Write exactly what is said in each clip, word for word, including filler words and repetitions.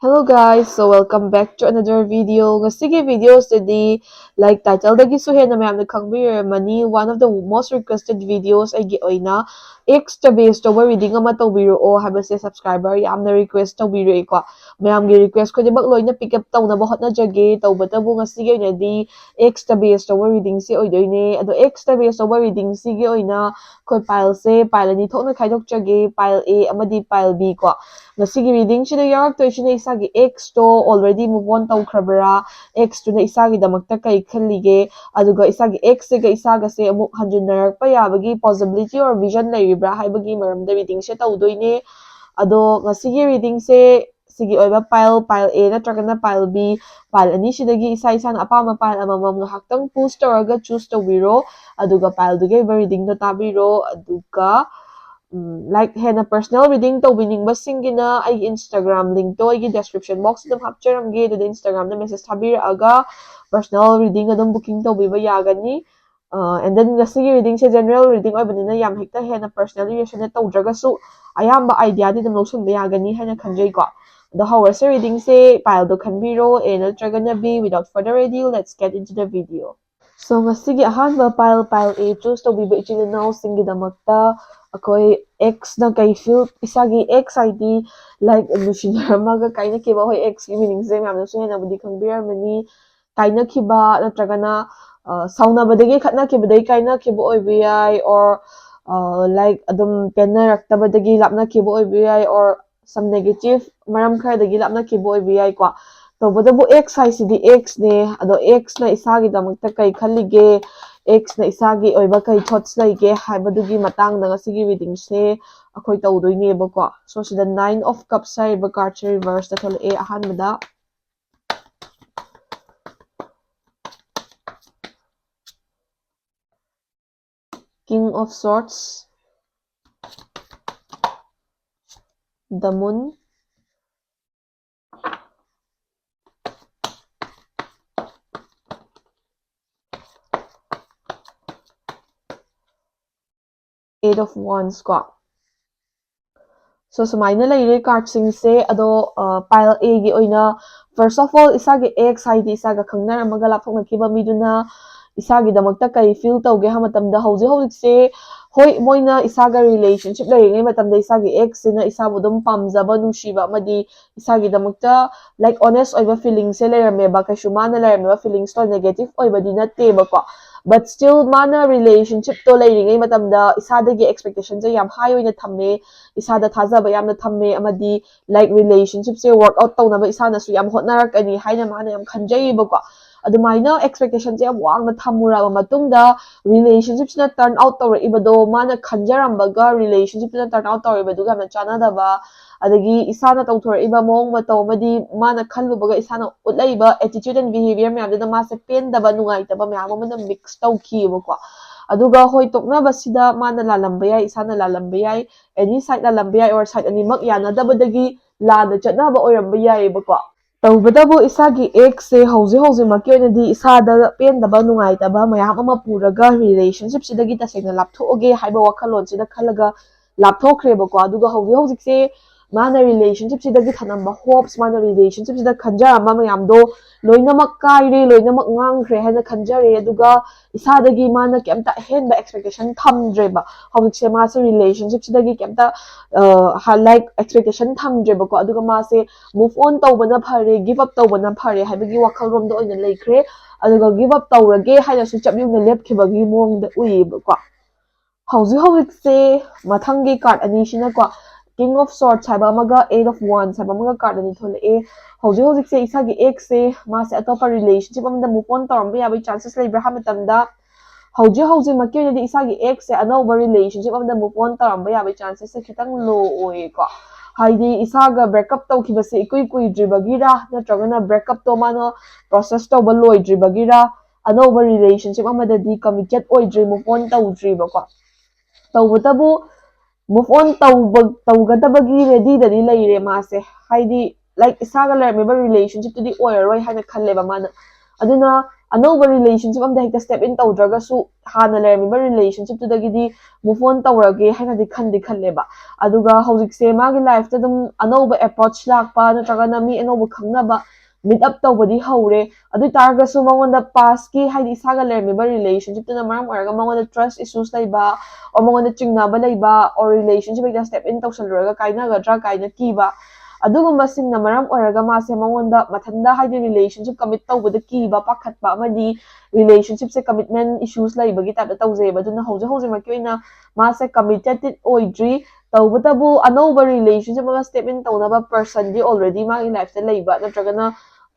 Hello guys, so welcome back to another video. ꯉꯁꯤꯒꯤ videoꯁꯤꯗꯤ, like, titleꯗꯒꯤꯁꯨ ꯍꯦꯟꯅ ꯃꯌꯥꯝꯅ ꯈꯪꯕꯤꯔꯝꯃꯅꯤ, one of the most requested videos ꯑꯩꯒꯤ ꯑꯣꯏꯅ, Xꯇ base ꯇꯧꯕ reading ꯑꯃ ꯇꯧꯕꯤꯔꯛꯑꯣ ꯍꯥꯏꯕꯁꯦ subscriber ꯌꯥꯝꯅ request ꯇꯧꯕꯤꯔꯛꯑꯦꯀꯣ꯫ ꯃꯌꯥꯝꯒꯤ request ꯈꯨꯗꯤꯡꯃꯛ ꯂꯣꯏꯅ pick up ꯇꯧꯅꯕ ꯍꯣꯠꯅꯖꯒꯦ꯫ ꯇꯧꯕꯇꯕꯨ ꯉꯁꯤꯒꯤ ꯑꯣꯏꯅꯗꯤ Xꯇ base ꯇꯧꯕ readingꯁꯦ ꯑꯣꯏꯗꯣꯏꯅꯦ꯫ ꯑꯗꯣ Xꯇ base ꯇꯧꯕ readingꯁꯤꯒꯤ ꯑꯣꯏꯅ ꯑꯩꯈꯣꯏ pileꯁꯦ pile ꯑꯅꯤ ꯊꯣꯛꯅ ꯈꯥꯏꯗꯣꯛꯆꯒꯦ, pile A ꯑꯃꯗꯤ pile B ꯀꯣ꯫ ꯉꯁꯤꯒꯤ readingꯁꯤꯗ ꯌꯥꯎꯔꯛꯇꯣꯏꯁꯤꯅ ꯏꯁꯥꯒꯤ Xꯇꯣ already move on ꯇꯧꯈ꯭ꯔꯕ꯭ꯔꯥ, Xꯇꯨꯅ ꯏꯁꯥꯒꯤꯗꯃꯛꯇ ꯀꯩ ꯈꯜꯂꯤꯒꯦ, ꯑꯗꯨꯒ ꯏꯁꯥꯒꯤ Xꯁꯤꯒ ꯏꯁꯥꯒꯁꯦ ꯑꯃꯨꯛ ꯍꯟꯖꯤꯟꯅꯔꯛꯄ ꯌꯥꯕꯒꯤ possibility or vision ꯂꯩꯔꯤꯕ꯭ꯔꯥ ꯍꯥꯏꯕꯒꯤ ꯃꯔꯝꯗ readingꯁꯦ ꯇꯧꯗꯣꯏꯅꯦ꯫ ꯑꯗꯣ ꯉꯁꯤꯒꯤ readingꯁꯦ ꯁꯤꯒꯤ ꯑꯣꯏꯕ pile, pile A ꯅꯠꯇ꯭ꯔꯒꯅ pile B, pile ꯑꯅꯤꯁꯤꯗꯒꯤ ꯏꯁꯥ ꯏꯁꯥꯅ ꯑꯄꯥꯝꯕ pile ꯑꯃꯃꯝ ꯉꯥꯏꯍꯥꯛꯇꯪ pause ꯇꯧꯔꯒ choose ꯇꯧꯕꯤꯔꯣ꯫ ꯑꯗꯨꯒ pileꯗꯨꯒꯤ ꯑꯣꯏꯕ readingꯗꯣ ꯇꯥꯕꯤꯔꯣ꯫ ꯑꯗꯨꯒ, ꯎꯝ, like, ꯍꯦꯟꯅ personal reading ꯇꯧꯕꯤꯅꯤꯡꯕꯁꯤꯡꯒꯤꯅ ꯑꯩꯒꯤ Instagram linkꯇꯣ ꯑꯩꯒꯤ description boxꯇ ꯑꯗꯨꯝ ꯍꯥꯞꯆꯔꯝꯒꯦ꯫ ꯑꯗꯨꯗ Instagramꯗ message ꯊꯥꯕꯤꯔꯛꯑꯒ personal reading ꯑꯗꯨꯝ booking ꯇꯧꯕꯤꯕ ꯌꯥꯒꯅꯤ꯫ ꯑ, and then ꯉꯁꯤꯒꯤ readingꯁꯦ general reading ꯑꯣꯏꯕꯅꯤꯅ ꯌꯥꯝ ꯍꯦꯛꯇ ꯍꯦꯟꯅ personally resonate ꯇꯧꯗ꯭ꯔꯒꯁꯨ ꯑꯌꯥꯝꯕ ideaꯗꯤ ꯑꯗꯨꯝ ꯂꯧꯁꯤꯟꯕ ꯌꯥꯒꯅꯤ ꯍꯥꯏꯅ ꯈꯟꯖꯩꯀꯣ꯫ ꯑꯗꯣ ꯍꯧꯔꯁꯦ readingꯁꯦ, pileꯗꯣ ꯈꯟꯕꯤꯔꯣ, A ꯅꯠꯇ꯭ꯔꯒꯅ B. Without further ado, let's get into the video. So, ꯉꯁꯤꯒꯤ ꯑꯍꯥꯟꯕ pile, pile A choose ꯇꯧꯕꯤꯕ ꯏꯆꯤꯜ ꯏꯅꯥꯎꯁꯤꯡꯒꯤꯗꯃꯛꯇ ꯑꯩꯈꯣꯏ Xꯅ ꯀꯩ feel, ꯏꯁꯥꯒꯤ X ꯍꯥꯏꯗꯤ, like, ꯅꯨꯡꯁꯤꯅꯔꯝꯃꯒ ꯀꯥꯏꯅꯈꯤꯕ, ꯑꯩꯈꯣꯏ Xꯀꯤ meaningꯁꯦ ꯃꯌꯥꯝꯅꯁꯨ ꯍꯦꯟꯅꯕꯨꯗꯤ ꯈꯪꯕꯤꯔꯝꯃꯅꯤ꯫ ꯀꯥꯏꯅꯈꯤꯕ ꯅꯠꯇ꯭ꯔꯒꯅ, ꯑ, ꯁꯥꯎꯅꯕꯗꯒꯤ ꯈꯠꯅꯈꯤꯕꯗꯒꯤ ꯀꯥꯏꯅꯈꯤꯕ ꯑꯣꯏꯕ ꯌꯥꯏ, or, ꯑ, like, ꯑꯗꯨꯝ ꯄꯦꯟꯅꯔꯛꯇꯕꯗꯒꯤ ꯂꯥꯞꯅꯈꯤꯕ ꯑꯣꯏꯕ ꯌꯥꯏ, or some negative ꯃꯔꯝ ꯈꯔꯗꯒꯤ ꯂꯥꯞꯅꯈꯤꯕ ꯑꯣꯏꯕ ꯌꯥꯏꯀꯣ꯫ ꯇꯧꯕꯇꯕꯨ X ꯍꯥꯏꯁꯤꯗꯤ Xꯅꯦ, ꯑꯗꯣ Xꯅ ꯏꯁꯥꯒꯤꯗꯃꯛꯇ ꯀꯩ ꯈꯜꯂꯤꯒꯦ, Xꯅ ꯏꯁꯥꯒꯤ ꯑꯣꯏꯕ ꯀꯩ thoughts ꯂꯩꯒꯦ ꯍꯥꯏꯕꯗꯨꯒꯤ ꯃꯇꯥꯡꯗ ꯉꯁꯤꯒꯤ readingꯁꯦ ꯑꯩꯈꯣꯏ ꯇꯧꯗꯣꯏꯅꯦꯕꯀꯣ꯫ So, ꯁꯤꯗ Nine of Cups ꯍꯥꯏꯔꯤꯕ cardꯁꯦ reverseꯇ ꯊꯣꯛꯂꯛꯑꯦ ꯑꯍꯥꯟꯕꯗ꯫ King of Swords, the Moon, Eight of Wands ꯀꯣ꯫ So ꯁꯨꯃꯥꯏꯅ ꯂꯩꯔꯦ cardꯁꯤꯡꯁꯦ꯫ ꯑꯗꯣ pile Aꯒꯤ ꯑꯣꯏꯅ first of all ꯏꯁꯥꯒꯤ ex, ꯍꯥꯏꯗꯤ ꯏꯁꯥꯒ ꯈꯪꯅꯔꯝꯃꯒ ꯂꯥꯞꯊꯣꯛꯅꯈꯤꯕ ꯃꯤꯗꯨꯅ ꯏꯁꯥꯒꯤꯗꯃꯛꯇ ꯀꯩ feel ꯇꯧꯒꯦ ꯍꯥꯏꯕ ꯃꯇꯝꯗ, ꯍꯧꯖꯤꯛ ꯍꯧꯖꯤꯛꯁꯦ ꯍꯣꯏ ꯃꯣꯏꯅ ꯏꯁꯥꯒ relationship ꯂꯩꯔꯤꯉꯩ ꯃꯇꯝꯗ ꯏꯁꯥꯒꯤ exꯁꯤꯅ ꯏꯁꯥꯕꯨ ꯑꯗꯨꯝ ꯄꯥꯝꯖꯕ, ꯅꯨꯡꯁꯤꯕ ꯑꯃꯗꯤ ꯏꯁꯥꯒꯤꯗꯃꯛꯇ like honest ꯑꯣꯏꯕ feelingꯁꯦ ꯂꯩꯔꯝꯃꯦꯕ, ꯀꯩꯁꯨ ꯃꯥꯅ ꯂꯩꯔꯝꯃꯤꯕ feelingsꯇꯣ negative ꯑꯣꯏꯕꯗꯤ ꯅꯠꯇꯦꯕꯀꯣ꯫ But still ꯃꯥꯅ relationshipꯇꯣ ꯂꯩꯔꯤꯉꯩ ꯃꯇꯝꯗ ꯏꯁꯥꯗꯒꯤ expectationꯁꯦ ꯌꯥꯝ high ꯑꯣꯏꯅ ꯊꯝꯃꯦ, ꯏꯁꯥꯗ ꯊꯥꯖꯕ ꯌꯥꯝꯅ ꯊꯝꯃꯦ, ꯑꯃꯗꯤ like relationshipꯁꯦ work out ꯇꯧꯅꯕ ꯏꯁꯥꯅꯁꯨ ꯌꯥꯝ ꯍꯣꯠꯅꯔꯛꯀꯅꯤ ꯍꯥꯏꯅ ꯃꯥꯅ ꯌꯥꯝ ꯈꯟꯖꯩꯌꯦꯕꯀꯣ꯫ ꯑꯗꯨꯃꯥꯏꯅ expectationꯁꯦ ꯌꯥꯝ ꯋꯥꯡꯅ ꯊꯝꯃꯨꯔꯕ ꯃꯇꯨꯡꯗ relationshipꯁꯤꯅ turn out ꯇꯧꯔꯛꯏꯕꯗꯣ, ꯃꯥꯅ ꯈꯟꯖꯔꯝꯕꯒ relationshipꯇꯨꯅ turn out ꯇꯧꯔꯛꯏꯕꯗꯨꯒ ꯌꯥꯝꯅ ꯆꯥꯟꯅꯗꯕ, ꯑꯗꯒꯤ ꯏꯁꯥꯅ ꯇꯧꯊꯣꯔꯛꯏꯕ ꯃꯑꯣꯡ ꯃꯇꯧ ꯑꯃꯗꯤ ꯃꯥꯅ ꯈꯜꯂꯨꯕꯒ ꯏꯁꯥꯅ ꯎꯠꯂꯛꯏꯕ attitude and behavior ꯃꯌꯥꯝꯗꯨꯅ ꯃꯥꯁꯦ ꯄꯦꯟꯗꯕ, ꯅꯨꯡꯉꯥꯏꯇꯕ ꯃꯌꯥꯝ ꯑꯃꯅ mix ꯇꯧꯈꯤꯑꯕꯀꯣ꯫ ꯑꯗꯨꯒ ꯍꯣꯏ, ꯇꯣꯛꯅꯕꯁꯤꯗ ꯃꯥꯅ ꯂꯥꯜꯂꯝꯕ ꯌꯥꯏ, ꯏꯁꯥꯅ ꯂꯥꯜꯂꯝꯕ ꯌꯥꯏ, any side ꯂꯥꯜꯂꯝꯕ ꯌꯥꯏ, or side ꯑꯅꯤꯃꯛ ꯌꯥꯅꯗꯕꯗꯒꯤ ꯂꯥꯟꯅ ꯆꯠꯅꯕ ꯑꯣꯏꯔꯝꯕ ꯌꯥꯏꯑꯕꯀꯣ꯫ ꯇꯧꯕꯇꯕꯨ ꯏꯁꯥꯒꯤ exꯁꯦ ꯍꯧꯖꯤꯛ ꯍꯧꯖꯤꯛꯃꯛꯀꯤ ꯑꯣꯏꯅꯗꯤ ꯏꯁꯥꯗ ꯄꯦꯟꯗꯕ, ꯅꯨꯡꯉꯥꯏꯇꯕ ꯃꯌꯥꯝ ꯑꯃ ꯄꯨꯔꯒ relationshipꯁꯤꯗꯒꯤ ꯇꯁꯦꯡꯅ ꯂꯥꯞꯊꯣꯛꯑꯒꯦ ꯍꯥꯏꯕ ꯋꯥꯈꯜꯂꯣꯟꯁꯤꯗ ꯈꯜꯂꯒ ꯂꯥꯞꯊꯣꯛꯈ꯭ꯔꯦꯕꯀꯣ꯫ ꯑꯗꯨꯒ ꯍꯧꯖꯤꯛ ꯍꯧꯖꯤꯛꯁꯦ ꯃꯥꯅ relationshipꯁꯤꯗꯒꯤ ꯊꯝꯂꯝꯕ hopes, ꯃꯥꯅ relationshipꯁꯤꯗ ꯈꯟꯖꯔꯝꯕ ꯃꯌꯥꯝꯗꯣ ꯂꯣꯏꯅꯃꯛ ꯀꯥꯏꯔꯦ, ꯂꯣꯏꯅꯃꯛ ꯉꯥꯡꯈ꯭ꯔꯦ ꯍꯥꯏꯅ ꯈꯟꯖꯔꯦ꯫ ꯑꯗꯨꯒ ꯏꯁꯥꯗꯒꯤ ꯃꯥꯅ ꯀꯩꯝꯇ ꯑꯍꯦꯟꯕ expectation ꯊꯝꯗ꯭ꯔꯦꯕ꯫ ꯍꯧꯖꯤꯛꯁꯦ ꯃꯥꯁꯦ relationshipꯁꯤꯗꯒꯤ ꯀꯩꯝꯇ like expectation ꯊꯝꯗ꯭ꯔꯦꯕꯀꯣ꯫ ꯑꯗꯨꯒ ꯃꯥꯁꯦ move on ꯇꯧꯕꯅ ꯐꯔꯦ, give up ꯇꯧꯕꯅ ꯐꯔꯦ ꯍꯥꯏꯕꯒꯤ ꯋꯥꯈꯜꯂꯣꯟꯗ ꯑꯣꯏꯅ ꯂꯩꯈ꯭ꯔꯦ꯫ ꯑꯗꯨꯒ give up ꯇꯧꯔꯒꯦ ꯍꯥꯏꯅꯁꯨ ꯆꯞ ꯌꯨꯡꯅ ꯂꯦꯞꯈꯤꯕꯒꯤ ꯃꯑꯣꯡꯗ ꯎꯏꯌꯦꯕꯀꯣ꯫ ꯍꯧꯖꯤꯛ ꯍꯧꯖꯤꯛꯁꯦ ꯃꯊꯪꯒꯤ card ꯑꯅꯤꯁꯤꯅꯀꯣ, King of Swords ꯍꯥꯏꯕ ꯑꯃꯒ Eight of Wands ꯍꯥꯏꯕ ꯑꯃꯒ card ꯑꯅꯤ ꯊꯣꯛꯂꯛꯑꯦ꯫ ꯍꯧꯖꯤꯛ ꯍꯧꯖꯤꯛꯁꯦ ꯏꯁꯥꯒꯤ exꯁꯦ ꯃꯥꯁꯦ ꯑꯇꯣꯞꯄ relationship ꯑꯃꯗ move on ꯇꯧꯔꯝꯕ ꯌꯥꯕꯒꯤ chances ꯂꯩꯕ꯭ꯔꯥ ꯍꯥꯏꯕ ꯃꯇꯝꯗ, ꯍꯧꯖꯤꯛ ꯍꯧꯖꯤꯛꯃꯛꯀꯤ ꯑꯣꯏꯅꯗꯤ ꯏꯁꯥꯒꯤ exꯁꯦ ꯑꯅꯧꯕ relationship ꯑꯃꯗ move on ꯇꯧꯔꯝꯕ ꯌꯥꯕꯒꯤ chancesꯁꯦ ꯈꯤꯇꯪ low ꯑꯣꯏꯌꯦꯀꯣ꯫ ꯍꯥꯏꯗꯤ ꯏꯁꯥꯒ breakup ꯇꯧꯈꯤꯕꯁꯦ ꯏꯀꯨꯏ ꯀꯨꯏꯗ꯭ꯔꯤꯕꯒꯤꯔ, ꯅꯠꯇ꯭ꯔꯒꯅ breakupꯇꯣ ꯃꯥꯅ process ꯇꯧꯕ ꯂꯣꯏꯗ꯭ꯔꯤꯕꯒꯤꯔ, ꯑꯅꯧꯕ relationship ꯑꯃꯗꯗꯤ committed ꯑꯣꯏꯗ꯭ꯔꯤ, move on ꯇꯧꯗ꯭ꯔꯤꯕꯀꯣ꯫ ꯇꯧꯕꯇꯕꯨ move on ꯇꯧꯕ ꯇꯧꯒꯗꯕꯒꯤ readyꯗꯗꯤ ꯂꯩꯔꯦ ꯃꯥꯁꯦ꯫ ꯍꯥꯏꯗꯤ like ꯏꯁꯥꯒ ꯂꯩꯔꯝꯃꯤꯕ relationshipꯇꯨꯗꯤ ꯑꯣꯏꯔꯔꯣꯏ ꯍꯥꯏꯅ ꯈꯜꯂꯦꯕ ꯃꯥꯅ꯫ ꯑꯗꯨꯅ ꯑꯅꯧꯕ ꯔꯤꯂꯦꯁꯟꯁꯤꯞ ꯑꯝꯗ ꯍꯦꯛꯇ ꯁ꯭ꯇꯦꯞ ꯏꯟ ꯇꯧꯗ꯭ꯔꯒꯁꯨ ꯍꯥꯟꯅ ꯂꯩꯔꯝꯃꯤꯕ ꯔꯤꯂꯦꯁꯟꯁꯤꯞꯇꯨꯗꯒꯤꯗꯤ ꯃꯨꯚ ꯑꯣꯟ ꯇꯧꯔꯒꯦ ꯍꯥꯏꯅꯗꯤ ꯈꯟꯗꯤ ꯈꯜꯂꯦꯕ꯫ ꯑꯗꯨꯒ ꯍꯧꯖꯤꯛꯁꯦ ꯃꯥꯒꯤ ꯂꯥꯏꯐꯇ ꯑꯗꯨꯝ ꯑꯅꯧꯕ ꯑꯦꯄ꯭ꯔꯣꯆ ꯂꯥꯛꯄ ꯅꯠꯇ꯭ꯔꯒꯅ ꯃꯤ ꯑꯅꯧꯕ ꯈꯪꯅꯕ ꯃꯤꯠ ꯑꯞ ꯇꯧꯕꯗꯤ ꯍꯧꯔꯦ꯫ ꯑꯗꯨ ꯑꯣꯏ ꯇꯥꯔꯒꯁꯨ ꯃꯉꯣꯟꯗ ꯄꯥꯁꯀꯤ, ꯍꯥꯏꯗꯤ ꯏꯁꯥꯒ ꯂꯩꯔꯝꯃꯤꯕ ꯔꯤꯂꯦꯁꯟꯁꯤꯞꯇꯨꯅ ꯃꯔꯝ ꯑꯣꯏꯔꯒ ꯃꯉꯣꯟꯗ ꯇ꯭ꯔꯁ ꯏꯁꯨꯁ ꯂꯩꯕ, or ꯃꯉꯣꯟꯗ ꯆꯤꯡꯅꯕ ꯂꯩꯕ, or ꯔꯤꯂꯦꯁꯟꯁꯤꯞ ꯍꯦꯛꯇ ꯁ꯭ꯇꯦꯞ ꯏꯟ ꯇꯧꯁꯜꯂꯨꯔꯒ ꯀꯥꯏꯅꯒꯗ꯭ꯔꯥ ꯀꯥꯏꯅ ꯀꯤꯕ, ꯑꯗꯨꯒꯨꯝꯕꯁꯤꯡꯅ ꯃꯔꯝ ꯑꯣꯏꯔꯒ ꯃꯥꯁꯦ ꯃꯉꯣꯟꯗ ꯃꯊꯟꯇ, ꯍꯥꯏꯗꯤ ꯔꯤꯂꯦꯁꯟꯁꯤꯞ ꯀꯃꯤꯠ ꯇꯧꯕꯗ ꯀꯤꯕ, ꯄꯥꯈꯠꯄ, ꯑꯃꯗꯤ ꯔꯤꯂꯦꯁꯟꯁꯤꯞꯁꯦ ꯀꯃꯤꯠꯃꯦꯟ ꯏꯁꯨꯁ ꯂꯩꯕꯒꯤ ꯇꯥꯏꯞꯇ ꯇꯧꯖꯩꯑꯕ꯫ ꯑꯗꯨꯅ ꯍꯧꯖꯤꯛ ꯍꯧꯖꯤꯛꯃꯛꯀꯤ ꯑꯣꯏꯅ ꯃꯥꯁꯦ ꯀꯃꯤꯇꯦꯇꯦꯠ ꯑꯣꯏꯗ꯭ꯔꯤ꯫ ꯇꯧꯕꯇꯕꯨ ꯑꯅꯧꯕ ꯔꯤꯂꯦꯁꯟꯁꯤꯞ ꯑꯃ ꯁ꯭ꯇꯦꯞ ꯏꯟ ꯇꯧꯅꯕ ꯄꯔꯁꯟꯗꯤ ꯑꯣꯜꯔꯦꯗꯤ ꯃꯥꯒꯤ ꯂꯥꯏꯐꯇ ꯂꯩꯕ, ꯅꯠꯇ꯭ꯔꯒꯅ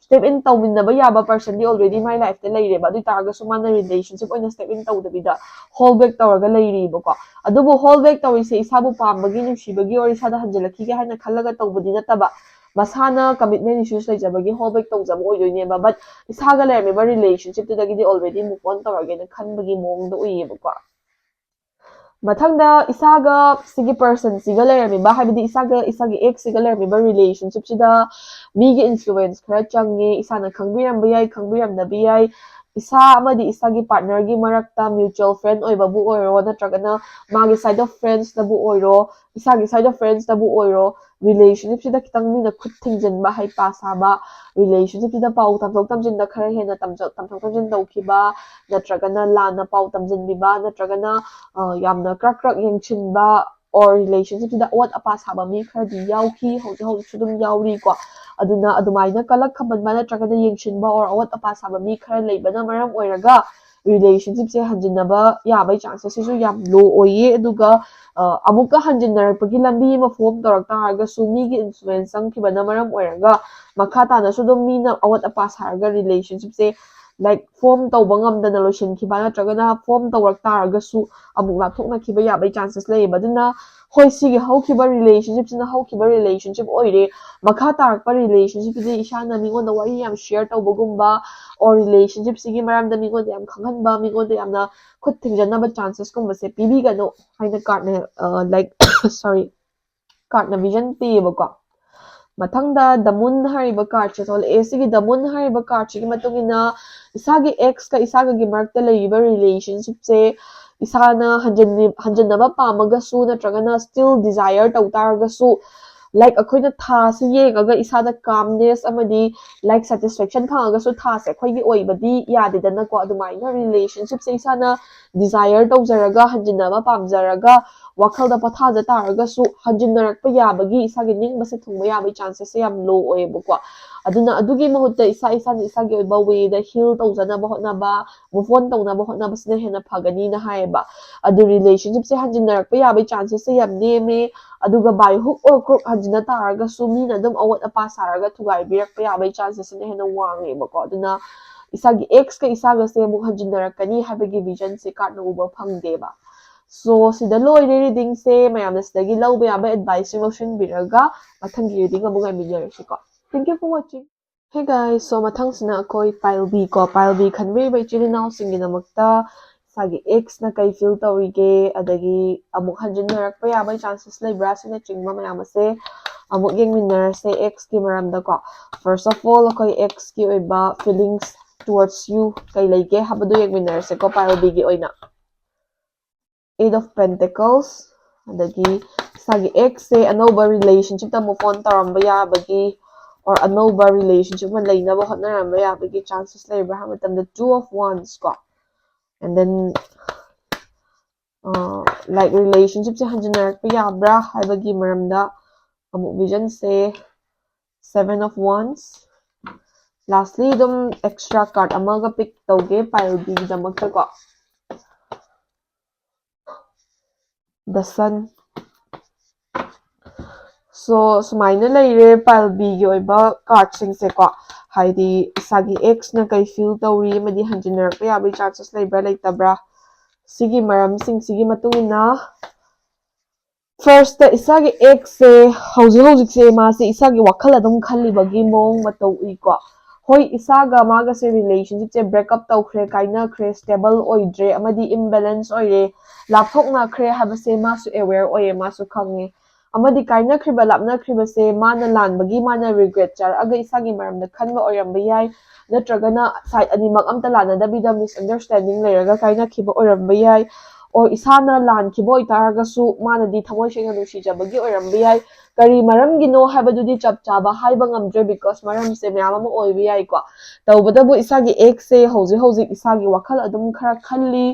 ꯁ꯭ꯇꯦꯞ ꯏꯟ ꯇꯧꯃꯤꯟꯅꯕ ꯌꯥꯕ ꯄꯔꯁꯟꯗꯤ ꯑꯣꯜꯔꯦꯗꯤ ꯃꯥꯒꯤ ꯂꯥꯏꯐꯇ ꯂꯩꯔꯦꯕ꯫ ꯑꯗꯨ ꯑꯣꯏ ꯇꯥꯔꯒꯁꯨ ꯃꯥꯅ ꯔꯤꯂꯦꯁꯟꯁꯤꯞ ꯑꯣꯏꯅ ꯁ꯭ꯇꯦꯞ ꯏꯟ ꯇꯧꯗꯕꯤꯗ ꯍꯣꯜ ꯕꯦꯛ ꯇꯧꯔꯒ ꯂꯩꯔꯤꯕꯀꯣ꯫ ꯑꯗꯨꯕꯨ ꯍꯣꯜ ꯕꯦꯛ ꯇꯧꯔꯤꯁꯦ ꯏꯁꯥꯕꯨ ꯄꯥꯝꯕꯒꯤ, ꯅꯨꯡꯁꯤꯕꯒꯤ, or ꯏꯁꯥꯗ ꯍꯟꯖꯤꯜꯂꯛꯈꯤꯒꯦ ꯍꯥꯏꯅ ꯈꯜꯂꯒ ꯇꯧꯕꯗꯤ ꯅꯠꯇꯕ, ꯃꯁꯥꯅ ꯀꯃꯤꯠꯃꯦꯟ ꯏꯁꯨꯁ ꯂꯩꯖꯕꯒꯤ ꯍꯣꯜ ꯕꯦꯛ ꯇꯧꯖꯕ ꯑꯣꯏꯗꯣꯏꯅꯦꯕ꯫ ꯕꯠ ꯏꯁꯥꯒ ꯂꯩꯔꯝꯃꯤꯕ ꯔꯤꯂꯦꯁꯟꯁꯤꯞꯇꯨꯗꯒꯤꯗꯤ ꯑꯣꯜꯔꯦꯗꯤ ꯃꯨꯚ ꯑꯣꯟ ꯇꯧꯔꯒꯦꯅ ꯈꯟꯕꯒꯤ ꯃꯑꯣꯡꯗ ꯎꯏꯌꯦꯕꯀꯣ꯫ ꯃꯊꯪꯗ ꯏꯁꯥꯒ ꯁꯤꯒꯤ ꯄꯔꯁꯟꯁꯤꯒ ꯂꯩꯔꯝꯃꯤꯕ, ꯍꯥꯏꯕꯗꯤ ꯏꯁꯥꯒ ꯏꯁꯥꯒꯤ ꯑꯦꯛꯁꯁꯤꯒ ꯂꯩꯔꯝꯃꯤꯕ ꯔꯤꯂꯦꯁꯟꯁꯤꯞꯁꯤꯗ ꯃꯤꯒꯤ ꯏꯟꯐ꯭ꯂꯨꯋꯦꯟꯁ ꯈꯔ ꯆꯪꯉꯦ꯫ ꯏꯁꯥꯅ ꯈꯪꯕꯤꯔꯝꯕ ꯌꯥꯏ, ꯈꯪꯕꯤꯔꯝꯗꯕ ꯌꯥꯏ꯫ ꯏꯁꯥ ꯑꯃꯗꯤ ꯏꯁꯥꯒꯤ ꯄꯥꯔꯠꯅꯔꯒꯤ ꯃꯔꯛꯇ ꯃ꯭ꯌꯨꯆꯨꯋꯦꯜ ꯐ꯭ꯔꯦꯟ ꯑꯣꯏꯕꯕꯨ ꯑꯣꯏꯔꯣ, ꯅꯠꯇ꯭ꯔꯒꯅ ꯃꯥꯒꯤ ꯁꯥꯏꯠ ꯑꯣꯐ ꯐ꯭ꯔꯦꯟꯁꯇꯕꯨ ꯑꯣꯏꯔꯣ, ꯏꯁꯥꯒꯤ ꯁꯥꯏꯠ ꯑꯣꯐ ꯐ꯭ꯔꯦꯟꯁꯇꯕꯨ ꯑꯣꯏꯔꯣ, ꯔꯤꯂꯦꯁꯟꯁꯤꯞꯁꯤꯗ ꯈꯤꯇꯪ ꯃꯤꯅ ꯈꯨꯠ ꯊꯤꯡꯖꯤꯟꯕ, ꯍꯩꯄꯥ ꯁꯥꯕ, ꯔꯤꯂꯦꯁꯟꯁꯤꯞꯁꯤꯗ ꯄꯥꯎ ꯇꯝꯊꯣꯛ ꯇꯝꯁꯤꯟꯗ ꯈꯔ ꯍꯦꯟꯅ ꯇꯝꯖ-, ꯇꯝꯊꯣꯛ ꯇꯝꯁꯤꯟ ꯇꯧꯈꯤꯕ, ꯅꯠꯇ꯭ꯔꯒꯅ ꯂꯥꯟꯅ ꯄꯥꯎ ꯇꯝꯁꯤꯟꯕꯤꯕ, ꯅꯠꯇ꯭ꯔꯒꯅ, ꯑ, ꯌꯥꯝꯅ ꯀ꯭ꯔꯛ ꯀ꯭ꯔꯛ ꯌꯦꯡꯁꯤꯟꯕ, or ꯔꯤꯂꯦꯁꯟꯁꯤꯞꯁꯤꯗ ꯑꯋꯥꯠ ꯑꯄꯥ ꯁꯥꯕ ꯃꯤ ꯈꯔꯗꯤ ꯌꯥꯎꯈꯤ, ꯍꯧꯖꯤꯛ ꯍꯧꯖꯤꯛꯁꯨ ꯑꯗꯨꯝ ꯌꯥꯎꯔꯤꯀꯣ꯫ ꯑꯗꯨꯅ ꯑꯗꯨꯃꯥꯏꯅ ꯀꯂꯛ ꯈꯝꯕꯟꯕ ꯅꯠꯇ꯭ꯔꯒꯅ ꯌꯦꯡꯁꯤꯟꯕ or ꯑꯋꯥꯠ ꯑꯄꯥ ꯁꯥꯕ ꯃꯤ ꯈꯔ ꯂꯩꯕꯅ ꯃꯔꯝ ꯑꯣꯏꯔꯒ ꯔꯤꯂꯦꯁꯟꯁꯤꯞꯁꯦ ꯍꯟꯖꯤꯟꯅꯕ ꯌꯥꯕꯒꯤ ꯆꯥꯟꯁꯦꯁꯁꯤꯁꯨ ꯌꯥꯝ ꯂꯣ ꯑꯣꯏꯌꯦ꯫ ꯑꯗꯨꯒ, ꯑ, ꯑꯃꯨꯛꯀ ꯍꯟꯖꯤꯟꯅꯔꯛꯄꯒꯤ ꯂꯝꯕꯤ ꯑꯃ ꯐꯣꯝ ꯇꯧꯔꯛ ꯇꯥꯔꯒꯁꯨ ꯃꯤꯒꯤ ꯏꯟꯐ꯭ꯂꯨꯋꯦꯟꯁ ꯆꯪꯈꯤꯕꯅ ꯃꯔꯝ ꯑꯣꯏꯔꯒ ꯃꯈꯥ ꯇꯥꯅꯁꯨ ꯑꯗꯨꯝ ꯃꯤꯅ ꯑꯋꯥꯠ ꯑꯄꯥ ꯁꯥꯔꯒ ꯔꯤꯂꯦꯁꯟꯁꯤꯞꯁꯦ, like, ꯐꯣꯝ ꯇꯧꯕ ꯉꯝꯗꯅ ꯂꯣꯏꯁꯤꯟꯈꯤꯕ ꯅꯠꯇ꯭ꯔꯒꯅ ꯐꯣꯝ ꯇꯧꯔꯛ ꯇꯥꯔꯒꯁꯨ ꯑꯃꯨꯛ ꯂꯥꯞꯊꯣꯛꯅꯈꯤꯕ ꯌꯥꯕꯒꯤ ꯆꯥꯟꯁꯦꯁ ꯂꯩꯌꯦꯕ꯫ ꯑꯗꯨꯅ ꯍꯣꯏ, ꯁꯤꯒꯤ ꯍꯧꯈꯤꯕ ꯔꯤꯂꯦꯁꯟꯁꯤꯞꯁꯤꯅ ꯍꯧꯈꯤꯕ ꯔꯤꯂꯦꯁꯟꯁꯤꯞ ꯑꯣꯏꯔꯦ꯫ ꯃꯈꯥ ꯇꯥꯔꯛꯄ ꯔꯤꯂꯦꯁꯟꯁꯤꯞꯇꯨꯗꯤ ꯏꯁꯥꯅ ꯃꯤꯉꯣꯟꯗ ꯋꯥꯔꯤ ꯌꯥꯝ ꯁꯤꯌꯔ ꯇꯧꯕꯒꯨꯝꯕ, or ꯔꯤꯂꯦꯁꯟꯁꯤꯞꯁꯤꯒꯤ ꯃꯔꯝꯗ ꯃꯤꯉꯣꯟꯗ ꯌꯥꯝ ꯈꯪꯍꯟꯕ, ꯃꯤꯉꯣꯟꯗ ꯌꯥꯝꯅ ꯈꯨꯠ ꯊꯤꯡꯖꯟꯅꯕ ꯆꯥꯟꯁꯦꯁꯀꯨꯝꯕꯁꯦ ꯄꯤꯕꯤꯒꯅꯨ ꯍꯥꯏꯅ ꯀꯥꯔꯠꯅ, ꯑ, like, sorry, ꯀꯥꯔꯠꯅ ꯚꯤꯖꯟ ꯄꯤꯌꯦꯕꯀꯣ꯫ ꯃꯊꯪꯗ The Moon ꯍꯥꯏꯔꯤꯕ cardꯁꯦ ꯊꯣꯛꯂꯛꯑꯦ꯫ ꯁꯤꯒꯤ The Moon ꯍꯥꯏꯔꯤꯕ cardꯁꯤꯒꯤ ꯃꯇꯨꯡ ꯏꯟꯅ ꯏꯁꯥꯒꯤ exꯀ ꯏꯁꯥꯒꯒꯤ ꯃꯔꯛꯇ ꯂꯩꯔꯤꯕ relationshipꯁꯦ ꯏꯁꯥꯅ ꯍꯟꯖꯤꯟꯅꯤ-, ꯍꯟꯖꯤꯟꯅꯕ ꯄꯥꯝꯃꯒꯁꯨ ꯅꯠꯇ꯭ꯔꯒꯅ still desire ꯇꯧ ꯇꯥꯔꯒꯁꯨ, like ꯑꯩꯈꯣꯏꯅ ꯊꯥꯁꯤ ꯌꯦꯡꯉꯒ ꯏꯁꯥꯗ calmness ꯑꯃꯗꯤ like satisfaction ꯐꯪꯉꯒꯁꯨ ꯊꯥꯁꯦ ꯑꯩꯈꯣꯏꯒꯤ ꯑꯣꯏꯕꯗꯤ ꯌꯥꯗꯦꯗꯅꯀꯣ꯫ ꯑꯗꯨꯃꯥꯏꯅ relationshipꯁꯦ ꯏꯁꯥꯅ desire ꯇꯧꯖꯔꯒ ꯍꯟꯖꯤꯟꯅꯕ ꯄꯥꯝꯖꯔꯒ ꯋꯥꯈꯜꯗ ꯄꯣꯊꯥꯖ ꯇꯥꯔꯒꯁꯨ ꯍꯟꯖꯤꯟꯅꯔꯛꯄ ꯌꯥꯕꯒꯤ, ꯏꯁꯥꯒꯤ ꯅꯤꯡꯕꯁꯦ ꯊꯨꯡꯕ ꯌꯥꯕꯒꯤ chances ꯁꯦ ꯌꯥꯝ low ꯑꯣꯏꯌꯦꯕꯀꯣ꯫ ꯑꯗꯨꯅ ꯑꯗꯨꯒꯤ ꯃꯍꯨꯠꯇ ꯏꯁꯥ ꯏꯁꯥꯅ ꯏꯁꯥꯒꯤ ꯑꯣꯏꯕ wayꯗ heal ꯇꯧꯖꯅꯕ ꯍꯣꯠꯅꯕ, move on ꯇꯧꯅꯕ ꯍꯣꯠꯅꯕꯁꯤꯅ ꯍꯦꯟꯅ ꯐꯒꯅꯤꯅ ꯍꯥꯏꯌꯦꯕ꯫ ꯑꯗꯨ relationshipꯁꯦ ꯍꯟꯖꯤꯟꯅꯔꯛꯄ ꯌꯥꯕꯒꯤ chances ꯁꯦ ꯌꯥꯝ ꯅꯦꯝꯃꯦ꯫ ꯑꯗꯨꯒ by hook or crook ꯍꯟꯖꯤꯟꯅ ꯇꯥꯔꯒꯁꯨ ꯃꯤꯅ ꯑꯗꯨꯝ ꯑꯋꯥꯠ ꯑꯄꯥ ꯁꯥꯔꯒ ꯊꯨꯒꯥꯏꯕꯤꯔꯛꯄ ꯌꯥꯕꯒꯤ chances ꯁꯤꯅ ꯍꯦꯟꯅ ꯋꯥꯡꯉꯦꯕꯀꯣ꯫ ꯑꯗꯨꯅ ꯏꯁꯥꯒꯤ exꯀ ꯏꯁꯥꯒꯁꯦ ꯑꯃꯨꯛ ꯍꯟꯖꯤꯟꯅꯔꯛꯀꯅꯤ ꯍꯥꯏꯕꯒꯤ visionꯁꯦ cardꯅ ꯎꯕ ꯐꯪꯗꯦꯕ꯫ So ꯁꯤꯗ ꯂꯣꯏꯔꯦ readingꯁꯦ꯫ ꯃꯌꯥꯝꯅ ꯁꯤꯗꯒꯤ ꯂꯧꯕ ꯌꯥꯕ adviceꯁꯤꯡ ꯂꯧꯁꯤꯟꯕꯤꯔꯒ ꯃꯊꯪꯒꯤ reading ꯑꯃꯨꯛ ꯉꯥꯏꯃꯤꯟꯅꯔꯁꯤꯀꯣ꯫ Thank you for watching. Hey guys, so ꯃꯊꯪꯁꯤꯅ ꯑꯩꯈꯣꯏ pile B ꯀꯣ, pile B ꯈꯟꯕꯤꯔꯤꯕ ꯏꯆꯤꯜ ꯏꯅꯥꯎꯁꯤꯡꯒꯤꯗꯃꯛꯇ ꯏꯁꯥꯒꯤ exꯅ ꯀꯩ feel ꯇꯧꯔꯤꯒꯦ, ꯑꯗꯒꯤ ꯑꯃꯨꯛ ꯍꯟꯖꯤꯟꯅꯔꯛꯄ ꯌꯥꯕꯒꯤ chances ꯂꯩꯕ꯭ꯔꯥ, ꯁꯤꯅꯆꯤꯡꯕ ꯃꯌꯥꯝ ꯑꯁꯦ ꯑꯃꯨꯛ ꯌꯦꯡꯃꯤꯟꯅꯔꯁꯦ exꯀꯤ ꯃꯔꯝꯗꯀꯣ꯫ First of all, ꯑꯩꯈꯣꯏ exꯀꯤ ꯑꯣꯏꯕ feelings towards you ꯀꯩ ꯂꯩꯒꯦ ꯍꯥꯏꯕꯗꯨ ꯌꯦꯡꯃꯤꯟꯅꯔꯁꯦꯀꯣ, pile Bꯒꯤ ꯑꯣꯏꯅ꯫ Eight of Pentacles, ꯑꯗꯒꯤ ꯏꯁꯥꯒꯤ exꯁꯦ ꯑꯅꯧꯕ relationshipꯇ move on ꯇꯧꯔꯝꯕ ꯌꯥꯕꯒꯤ, or ꯑꯅꯧꯕ relationship ꯑꯃ ꯂꯩꯅꯕ ꯍꯣꯠꯅꯔꯝꯕ ꯌꯥꯕꯒꯤ chances ꯂꯩꯕ꯭ꯔꯥ ꯍꯥꯏꯕ ꯃꯇꯝꯗ Two of Wands ꯀꯣ꯫ And then, uh, like relationshipꯁꯦ ꯍꯟꯖꯤꯟꯅꯔꯛꯄ ꯌꯥꯕ꯭ꯔꯥ ꯍꯥꯏꯕꯒꯤ ꯃꯔꯝꯗ ꯑꯃꯨꯛ visionꯁꯦ Seven of Wands. Lastly, ꯑꯗꯨꯝ extra card ꯑꯃꯒ pick ꯇꯧꯒꯦ pile Bꯒꯤꯗꯃꯛꯇꯀꯣ꯫ The Sun. So, ꯁꯨꯃꯥꯏꯅ ꯂꯩꯔꯦ pile Bꯒꯤ ꯑꯣꯏꯕ cardꯁꯤꯡꯁꯦꯀꯣ꯫ ꯍꯥꯏꯗꯤ ꯏꯁꯥꯒꯤ exꯅ ꯀꯩ feel ꯇꯧꯔꯤ ꯑꯃꯗꯤ ꯍꯟꯖꯤꯟꯅꯔꯛꯄ ꯌꯥꯕꯒꯤ chances ꯂꯩꯕ꯭ꯔꯥ ꯂꯩꯇꯕ꯭ꯔꯥ, ꯁꯤꯒꯤ ꯃꯔꯝꯁꯤꯡꯁꯤꯒꯤ ꯃꯇꯨꯡ ꯏꯟꯅ, firstꯇ ꯏꯁꯥꯒꯤ exꯁꯦ ꯍꯧꯖꯤꯛ ꯍꯧꯖꯤꯛꯁꯦ ꯃꯥꯁꯦ ꯏꯁꯥꯒꯤ ꯋꯥꯈꯜ ꯑꯗꯨꯝ ꯈꯜꯂꯤꯕꯒꯤ ꯃꯑꯣꯡ ꯃꯇꯧ ꯎꯏꯀꯣ꯫ ꯍꯣꯏ, ꯏꯁꯥꯒ ꯃꯥꯒꯁꯦ relationshipꯁꯦ break up ꯇꯧꯈ꯭ꯔꯦ, ꯀꯥꯏꯅꯈ꯭ꯔꯦ, stable ꯑꯣꯏꯗ꯭ꯔꯦ ꯑꯃꯗꯤ imbalance ꯑꯣꯏꯔꯦ, ꯂꯥꯞꯊꯣꯛꯅꯈ꯭ꯔꯦ ꯍꯥꯏꯕꯁꯦ ꯃꯥꯁꯨ aware ꯑꯣꯏꯌꯦ, ꯃꯥꯁꯨ ꯈꯪꯉꯦ꯫ ꯑꯃꯗꯤ ꯀꯥꯏꯅꯈ꯭ꯔꯤꯕ, ꯂꯥꯞꯅꯈ꯭ꯔꯤꯕꯁꯦ ꯃꯥꯅ ꯂꯥꯟꯕꯒꯤ ꯃꯥꯅ regret ꯆꯥꯔꯛꯑꯒ ꯏꯁꯥꯒꯤ ꯃꯔꯝꯗ ꯈꯟꯕ ꯑꯣꯏꯔꯝꯕ ꯌꯥꯏ, ꯅꯠꯇ꯭ꯔꯒꯅ side ꯑꯅꯤꯃꯛ ꯑꯝꯇ ꯂꯥꯟꯅꯗꯕꯤꯗ misunderstanding ꯂꯩꯔꯒ ꯀꯥꯏꯅꯈꯤꯕ ꯑꯣꯏꯔꯝꯕ ꯌꯥꯏ꯫ Or ꯏꯁꯥꯅ ꯂꯥꯟꯈꯤꯕ ꯑꯣꯏꯇꯥꯔꯒꯁꯨ ꯃꯥꯅꯗꯤ ꯊꯃꯣꯏ ꯁꯦꯡꯅ ꯅꯨꯡꯁꯤꯖꯕꯒꯤ ꯑꯣꯏꯔꯝꯕ ꯌꯥꯏ꯫ ꯀꯔꯤ ꯃꯔꯝꯒꯤꯅꯣ ꯍꯥꯏꯕꯗꯨꯗꯤ ꯆꯞ ꯆꯥꯕ ꯍꯥꯏꯕ ꯉꯝꯗ꯭ꯔꯦ, because ꯃꯔꯝꯁꯦ ꯃꯌꯥꯝ ꯑꯃ ꯑꯣꯏꯕ ꯌꯥꯏꯀꯣ꯫ ꯇꯧꯕꯇꯕꯨ ꯏꯁꯥꯒꯤ exꯁꯦ ꯍꯧꯖꯤꯛ ꯍꯧꯖꯤꯛ ꯏꯁꯥꯒꯤ ꯋꯥꯈꯜ ꯑꯗꯨꯝ ꯈꯔ ꯈꯜꯂꯤ,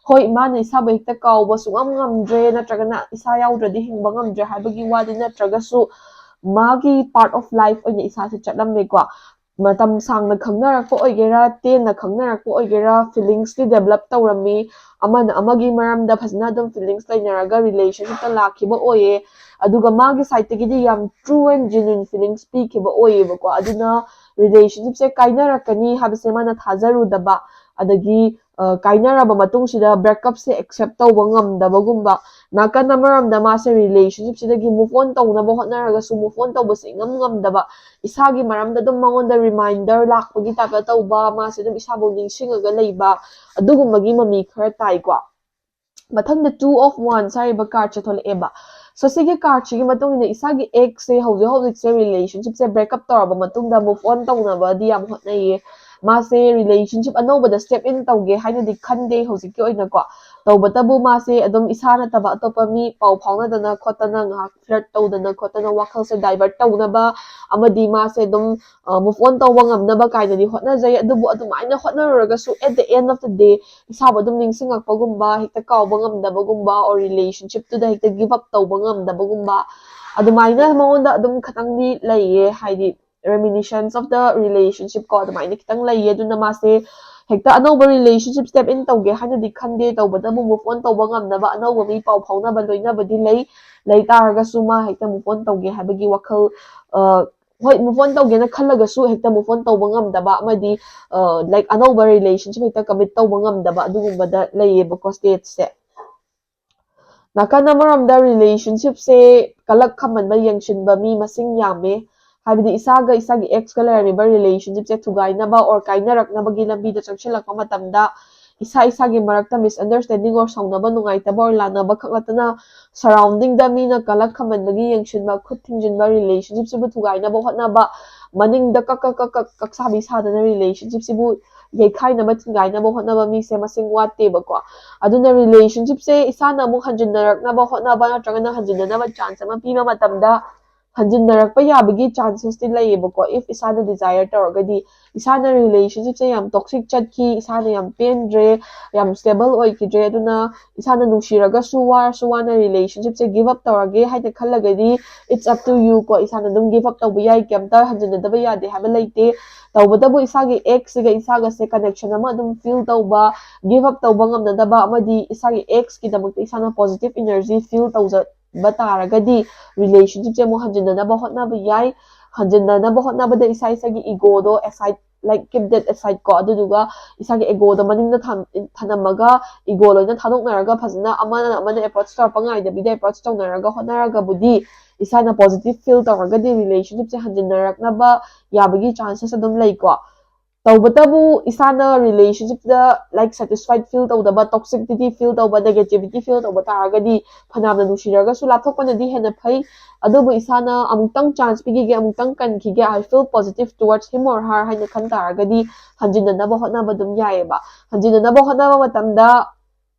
ꯍꯣꯏ, ꯃꯥꯅ ꯏꯁꯥꯕꯨ ꯍꯦꯛꯇ ꯀꯥꯎꯕ ꯁꯨꯡꯉꯝ ꯉꯝꯗ꯭ꯔꯦ, ꯅꯠꯇ꯭ꯔꯒꯅ ꯏꯁꯥ ꯌꯥꯎꯗ꯭ꯔꯗꯤ ꯍꯤꯡꯕ ꯉꯝꯗ꯭ꯔꯦ ꯍꯥꯏꯕꯒꯤ ꯋꯥꯗꯤ ꯅꯠꯇ꯭ꯔꯒꯁꯨ, ꯃꯥꯒꯤ part of life ꯑꯣꯏꯅ ꯏꯁꯥꯁꯦ ꯆꯠꯂꯝꯃꯦꯀꯣ꯫ ꯃꯇꯝ ꯁꯥꯡꯅ ꯈꯪꯅꯔꯛꯄ ꯑꯣꯏꯒꯦꯔꯥ, ꯇꯦꯟꯅ ꯈꯪꯅꯔꯛꯄ ꯑꯣꯏꯒꯦꯔꯥ, feelingsꯇꯤ develop ꯇꯧꯔꯝꯃꯤ꯫ ꯑꯃꯅ ꯑꯃꯒꯤ ꯃꯔꯝꯗ ꯐꯖꯅ ꯑꯗꯨꯝ feelings ꯂꯩꯅꯔꯒ relationshipꯇ ꯂꯥꯛꯈꯤꯕ ꯑꯣꯏꯌꯦ꯫ ꯑꯗꯨꯒ ꯃꯥꯒꯤ sideꯇꯒꯤꯗꯤ ꯌꯥꯝ true and genuine feelings ꯄꯤꯈꯤꯕ ꯑꯣꯏꯌꯦꯕꯀꯣ꯫ ꯑꯗꯨꯅ relationshipꯁꯦ ꯀꯥꯏꯅꯔꯛꯀꯅꯤ ꯍꯥꯏꯕꯁꯦ ꯃꯥꯅ ꯊꯥꯖꯔꯨꯗꯕ, ꯑꯗꯒꯤ, ꯑ, ꯀꯥꯏꯅꯔꯕ ꯃꯇꯨꯡꯁꯤꯗ breakupꯁꯦ accept ꯇꯧꯕ ꯉꯝꯗꯕꯒꯨꯝꯕ, ꯅꯥꯀꯟ ꯑꯃꯔꯣꯝꯗ ꯃꯥꯁꯦ relationshipꯁꯤꯗꯒꯤ move on ꯇꯧꯅꯕ ꯍꯣꯠꯅꯔꯒꯁꯨ move on ꯇꯧꯕꯁꯦ ꯏꯉꯝ ꯉꯝꯗꯕ, ꯏꯁꯥꯒꯤ ꯃꯔꯝꯗ ꯑꯗꯨꯝ ꯃꯉꯣꯟꯗ reminder ꯂꯥꯛꯄꯒꯤ typeꯇ ꯇꯧꯕ, ꯃꯥꯁꯦ ꯑꯗꯨꯝ ꯏꯁꯥꯕꯨ ꯅꯤꯡꯁꯤꯡꯉꯒ ꯂꯩꯕ, ꯑꯗꯨꯒꯨꯝꯕꯒꯤ ꯃꯃꯤ ꯈꯔ ꯇꯥꯏꯀꯣ꯫ ꯃꯊꯪꯗ Two of Wands ꯍꯥꯏꯔꯤꯕ cardꯁꯦ ꯊꯣꯛꯂꯛꯑꯦꯕ꯫ So ꯁꯤꯒꯤ cardꯁꯤꯒꯤ ꯃꯇꯨꯡ ꯏꯟꯅ ꯏꯁꯥꯒꯤ exꯁꯦ ꯍꯧꯖꯤꯛ ꯍꯧꯖꯤꯛꯁꯦ relationshipꯁꯦ breakup ꯇꯧꯔꯕ ꯃꯇꯨꯡꯗ move on ꯇꯧꯅꯕꯗꯤ ꯌꯥꯝ ꯍꯣꯠꯅꯩꯌꯦ꯫ ꯃꯥꯁꯦ relationship ꯑꯅꯧꯕꯗ step in ꯇꯧꯒꯦ ꯍꯥꯏꯅꯗꯤ ꯈꯟꯗꯦ ꯍꯧꯖꯤꯛꯀꯤ ꯑꯣꯏꯅꯀꯣ꯫ ꯇꯧꯕꯇꯕꯨ ꯃꯥꯁꯦ ꯑꯗꯨꯝ ꯏꯁꯥ ꯅꯠꯇꯕ ꯑꯇꯣꯞꯄ ꯃꯤ ꯄꯥꯎ ꯐꯥꯎꯅꯗꯅ ꯈꯣꯠꯇꯅ ꯉꯥꯏꯍꯥꯛ flirt ꯇꯧꯗꯅ ꯈꯣꯠꯇꯅ ꯋꯥꯈꯜꯁꯦ divert ꯇꯧꯅꯕ ꯑꯃꯗꯤ ꯃꯥꯁꯦ ꯑꯗꯨꯝ, ꯑ, move on ꯇꯧꯕ ꯉꯝꯅꯕ ꯀꯥꯏꯅꯗꯤ ꯍꯣꯠꯅꯖꯩ꯫ ꯑꯗꯨꯕꯨ ꯑꯗꯨꯃꯥꯏꯅ ꯍꯣꯠꯅꯔꯨꯔꯒꯁꯨ at the end of the day ꯏꯁꯥꯕꯨ ꯑꯗꯨꯝ ꯅꯤꯡꯁꯤꯡꯉꯛꯄꯒꯨꯝꯕ, ꯍꯦꯛꯇ ꯀꯥꯎꯕ ꯉꯝꯗꯕꯒꯨꯝꯕ, or relationshipꯇꯨꯗ ꯍꯦꯛꯇ give up ꯇꯧꯕ ꯉꯝꯗꯕꯒꯨꯝꯕ, ꯑꯗꯨꯃꯥꯏꯅ ꯃꯉꯣꯟꯗ ꯑꯗꯨꯝ ꯈꯇꯪꯗꯤ ꯂꯩꯌꯦ꯫ ꯍꯥꯏꯗꯤ reminiscence of the relationship ꯀꯣ, ꯑꯗꯨꯃꯥꯏꯅ ꯈꯤꯇꯪ ꯂꯩꯌꯦ꯫ ꯑꯗꯨꯅ ꯃꯥꯁꯦ ꯍꯦꯛꯇ ꯑꯅꯧꯕ relationship step in ꯇꯧꯒꯦ ꯍꯥꯏꯅꯗꯤ ꯈꯟꯗꯦ, ꯇꯧꯕꯇꯕꯨ move on ꯇꯧꯕ ꯉꯝꯅꯕ ꯑꯅꯧꯕ ꯃꯤ ꯄꯥꯎ ꯐꯥꯎꯅꯕ ꯂꯣꯏꯅꯕꯗꯤ ꯂꯩ꯫ ꯂꯩ ꯇꯥꯔꯒꯁꯨ ꯃꯥ ꯍꯦꯛꯇ move on ꯇꯧꯒꯦ ꯍꯥꯏꯕꯒꯤ ꯋꯥꯈꯜ, ꯑ, ꯍꯣꯏ, move on ꯇꯧꯒꯦꯅ ꯈꯜꯂꯒꯁꯨ ꯍꯦꯛꯇ move on ꯇꯧꯕ ꯉꯝꯗꯕ ꯑꯃꯗꯤ, ꯑ, like, ꯑꯅꯧꯕ relationship ꯍꯦꯛꯇ commit ꯇꯧꯕ ꯉꯝꯗꯕ ꯑꯗꯨꯒꯨꯝꯕꯗ ꯂꯩꯌꯦꯕꯀꯣ stateꯁꯦ꯫ ꯅꯥꯀꯟ ꯑꯃꯔꯣꯝꯗ relationshipꯁꯦ ꯀꯂꯛ ꯈꯝꯕꯟꯕ, ꯌꯦꯡꯁꯤꯟꯕ ꯃꯤ ꯃꯁꯤꯡ ꯌꯥꯝꯃꯦ꯫ ꯍꯥꯏꯕꯗꯤ ꯏꯁꯥꯒ ꯏꯁꯥꯒꯤ exꯀ ꯂꯩꯔꯝꯃꯤꯕ relationshipꯁꯦ ꯊꯨꯒꯥꯏꯅꯕ or ꯀꯥꯏꯅꯔꯛꯅꯕꯒꯤ ꯂꯝꯕꯤꯗ ꯆꯪꯁꯤꯜꯂꯛꯄ ꯃꯇꯝꯗ ꯏꯁꯥ ꯏꯁꯥꯒꯤ ꯃꯔꯛꯇ misunderstanding or ꯁꯥꯎꯅꯕ, ꯅꯨꯡꯉꯥꯏꯇꯕ or ꯂꯥꯟꯅꯕ ꯈꯛ ꯅꯠꯇꯅ surrounding ꯗ ꯃꯤꯅ ꯀꯂꯛ ꯈꯝꯕꯟꯕꯒꯤ ꯌꯦꯡꯁꯤꯟꯕ, ꯈꯨꯠ ꯊꯤꯡꯖꯤꯟꯕ, relationship ꯁꯤꯕꯨ ꯊꯨꯒꯥꯏꯅꯕ ꯍꯣꯠꯅꯕ, ꯃꯅꯤꯡꯗ ꯀꯛ ꯀꯛ ꯀꯛ ꯀꯛ ꯀꯛ ꯁꯥꯕꯤ ꯁꯥꯗꯅ relationship ꯁꯤꯕꯨ ꯌꯩꯈꯥꯏꯅꯕ ꯊꯤꯡꯒꯥꯏꯅꯕ ꯍꯣꯠꯅꯕ ꯃꯤꯁꯦ ꯃꯁꯤꯡ ꯋꯥꯠꯇꯦꯕꯀꯣ꯫ ꯑꯗꯨꯅ relationship ꯁꯦ ꯏꯁꯥꯅ ꯑꯃꯨꯛ ꯍꯟꯖꯤꯟꯅꯔꯛꯅꯕ ꯍꯣꯠꯅꯕ ꯅꯠꯇ꯭ꯔꯒꯅ ꯍꯟꯖꯤꯟꯅꯅꯕ chance ꯑꯃ ꯄꯤꯕ ꯃꯇꯝꯗ ꯍꯟꯖꯤꯟꯅꯔꯛꯄ ꯌꯥꯕꯒꯤ chances ꯇꯤ ꯂꯩꯌꯦꯕꯀꯣ, if ꯏꯁꯥꯅ desire ꯇꯧꯔꯒꯗꯤ꯫ ꯏꯁꯥꯅ relationship ꯁꯦ ꯌꯥꯝ toxic ꯆꯠꯈꯤ, ꯏꯁꯥꯅ ꯌꯥꯝ ꯄꯦꯟꯗ꯭ꯔꯦ, ꯌꯥꯝ stable ꯑꯣꯏꯈꯤꯗ꯭ꯔꯦ, ꯑꯗꯨꯅ ꯏꯁꯥꯅ ꯅꯨꯡꯁꯤꯔꯒꯁꯨ ꯋꯥꯔꯁꯨ ꯋꯥꯅ relationship ꯁꯦ give up ꯇꯧꯔꯒꯦ ꯍꯥꯏꯅ ꯈꯜꯂꯒꯗꯤ, it's up to you ꯀꯣ, ꯏꯁꯥꯅ ꯑꯗꯨꯝ give up ꯇꯧꯕ ꯌꯥꯏ, ꯀꯩꯝꯇ ꯍꯟꯖꯤꯟꯅꯗꯕ ꯌꯥꯗꯦ ꯍꯥꯏꯕ ꯂꯩꯇꯦ꯫ ꯇꯧꯕꯇꯕꯨ ꯏꯁꯥꯒꯤ ex ꯁꯤꯒ ꯏꯁꯥꯒꯁꯦ connection ꯑꯃ ꯑꯗꯨꯝ feel ꯇꯧꯕ, give up ꯇꯧꯕ ꯉꯝꯅꯗꯕ ꯑꯃꯗꯤ ꯏꯁꯥꯒꯤ ex ꯀꯤꯗꯃꯛꯇ ꯏꯁꯥꯅ positive energy feel ꯇꯧꯖꯕ ꯇꯥꯔꯒꯗꯤ relationship ꯁꯦ ꯑꯃꯨꯛ ꯍꯟꯖꯤꯟꯅꯅꯕ ꯍꯣꯠꯅꯕ ꯌꯥꯏ꯫ ꯍꯟꯖꯤꯟꯅꯅꯕ ꯍꯣꯠꯅꯕꯗ ꯏꯁꯥ ꯏꯁꯥꯒꯤ ego ꯗꯣ aside, like, keep that aside ꯀꯣ, ꯑꯗꯨꯗꯨꯒ ꯏꯁꯥꯒꯤ ego ꯗꯣ ꯃꯅꯤꯡꯗ ꯊꯝ-, ꯊꯅꯝꯃꯒ ego ꯂꯣꯏꯅ ꯊꯥꯗꯣꯛꯅꯔꯒ ꯐꯖꯅ ꯑꯃꯅ ꯑꯃꯅ approach ꯇꯧꯔꯛꯄ ꯉꯥꯏꯗꯕꯤꯗ approach ꯇꯧꯅꯔꯒ ꯍꯣꯠꯅꯔꯒꯕꯨꯗꯤ ꯏꯁꯥꯅ positive feel ꯇꯧꯔꯒꯗꯤ relationship ꯁꯦ ꯍꯟꯖꯤꯟꯅꯔꯛꯅꯕ ꯌꯥꯕꯒꯤ chances ꯑꯗꯨꯝ ꯂꯩꯀꯣ꯫ ꯇꯧꯕꯇꯕꯨ ꯏꯁꯥꯅ relationship ꯇ, like, satisfied feel ꯇꯧꯗꯕ, toxicity feel ꯇꯧꯕ, negativity feel ꯇꯧꯕ ꯇꯥꯔꯒꯗꯤ ꯐꯅꯌꯥꯝꯅ ꯅꯨꯡꯁꯤꯔꯒꯁꯨ ꯂꯥꯞꯊꯣꯛꯄꯅꯗꯤ ꯍꯦꯟꯅ ꯐꯩ꯫ ꯑꯗꯨꯕꯨ ꯏꯁꯥꯅ ꯑꯃꯨꯛꯇꯪ chance ꯄꯤꯈꯤꯒꯦ, ꯑꯃꯨꯛꯇꯪ ꯀꯟꯈꯤꯒꯦ, I feel positive towards him or her ꯍꯥꯏꯅ ꯈꯟ ꯇꯥꯔꯒꯗꯤ ꯍꯟꯖꯤꯟꯅꯅꯕ ꯍꯣꯠꯅꯕ ꯑꯗꯨꯝ ꯌꯥꯏꯑꯕ꯫ ꯍꯟꯖꯤꯟꯅꯅꯕ ꯍꯣꯠꯅꯕ ꯃꯇꯝꯗ,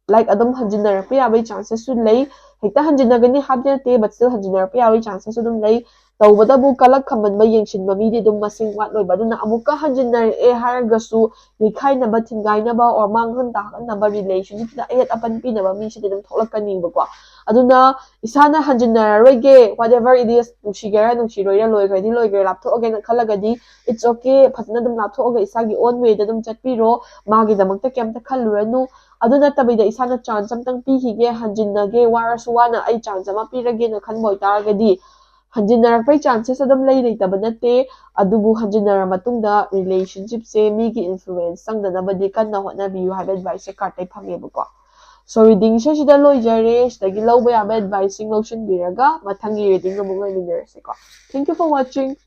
like, ꯑꯗꯨꯝ ꯍꯟꯖꯤꯟꯅꯔꯛꯄ ꯌꯥꯕꯒꯤ chances ꯁꯨ ꯂꯩ꯫ ꯍꯦꯛꯇ ꯍꯟꯖꯤꯟꯅꯒꯅꯤ ꯍꯥꯏꯕꯗꯤ ꯅꯠꯇꯦ, but still ꯍꯟꯖꯤꯟꯅꯔꯛꯄ ꯌꯥꯕꯒꯤ chances ꯁꯨ ꯑꯗꯨꯝ ꯂꯩ꯫ ꯇꯧꯕꯇꯕꯨ ꯀꯂꯛ ꯈꯝꯕꯟꯕ, ꯌꯦꯡꯁꯤꯟꯕ ꯃꯤꯗꯤ ꯑꯗꯨꯝ ꯃꯁꯤꯡ ꯋꯥꯠꯂꯣꯏꯕ꯫ ꯑꯗꯨꯅ ꯑꯃꯨꯛꯀ ꯍꯟꯖꯤꯟꯅꯔꯛꯑꯦ ꯍꯥꯏꯔꯒꯁꯨ ꯌꯩꯈꯥꯏꯅꯕ, ꯊꯤꯡꯒꯥꯏꯅꯕ or ꯃꯥꯡꯍꯟ ꯇꯥꯍꯟꯅꯕ relationship ꯇ ꯑꯌꯦꯠ ꯑꯄꯟ ꯄꯤꯅꯕ ꯃꯤꯁꯤꯗꯤ ꯑꯗꯨꯝ ꯊꯣꯛꯂꯛꯀꯅꯤꯕꯀꯣ꯫ ꯑꯗꯨꯅ ꯏꯁꯥꯅ ꯍꯟꯖꯤꯟꯅꯔꯔꯣꯏꯒꯦ, whatever it is, ꯅꯨꯡꯁꯤꯒꯦꯔꯥ ꯅꯨꯡꯁꯤꯔꯣꯏꯔꯥ, ꯂꯣꯏꯈ꯭ꯔꯗꯤ ꯂꯣꯏꯈ꯭ꯔꯦ, ꯂꯥꯞꯊꯣꯛꯑꯒꯦꯅ ꯈꯜꯂꯒꯗꯤ it's okay, ꯐꯖꯅ ꯑꯗꯨꯝ ꯂꯥꯞꯊꯣꯛꯑꯒ ꯏꯁꯥꯒꯤ own way ꯗ ꯑꯗꯨꯝ ꯆꯠꯄꯤꯔꯣ, ꯃꯥꯒꯤꯗꯃꯛꯇ ꯀꯩꯝꯇ ꯈꯜꯂꯨꯔꯅꯨ꯫ ꯑꯗꯨ ꯅꯠꯇꯕꯤꯗ ꯏꯁꯥꯅ chance ꯑꯝꯇꯪ ꯄꯤꯈꯤꯒꯦ, ꯍꯟꯖꯤꯟꯅꯒꯦ, ꯋꯥꯔꯁꯨ ꯋꯥꯅ ꯑꯩ chance ꯑꯃ ꯄꯤꯔꯒꯦꯅ ꯈꯟꯕ ꯑꯣꯏꯇꯥꯔꯒꯗꯤ ꯍꯟꯖꯤꯟꯅꯔꯛꯄꯩ chances ꯑꯗꯨꯝ ꯂꯩ, ꯂꯩꯇꯕ ꯅꯠꯇꯦ꯫ ꯑꯗꯨꯕꯨ ꯍꯟꯖꯤꯟꯅꯔ ꯃꯇꯨꯡꯗ relationship ꯁꯦ ꯃꯤꯒꯤ influence ꯆꯪꯗꯅꯕꯗꯤ ꯀꯟꯅ ꯍꯣꯠꯅꯕꯤꯌꯨ ꯍꯥꯏꯕ advice ꯁꯦ card ꯇꯩ ꯐꯪꯉꯦꯕꯀꯣ꯫ So, reading ꯁꯦ ꯁꯤꯗ ꯂꯣꯏꯖꯔꯦ꯫ ꯁꯤꯗꯒꯤ ꯂꯧꯕ ꯌꯥꯕ advice ꯁꯤꯡ ꯂꯧꯁꯤꯟꯕꯤꯔꯒ ꯃꯊꯪꯒꯤ reading ꯑꯃꯨꯛ ꯂꯩꯃꯤꯟꯅꯔꯁꯤꯀꯣ꯫ Thank you for watching.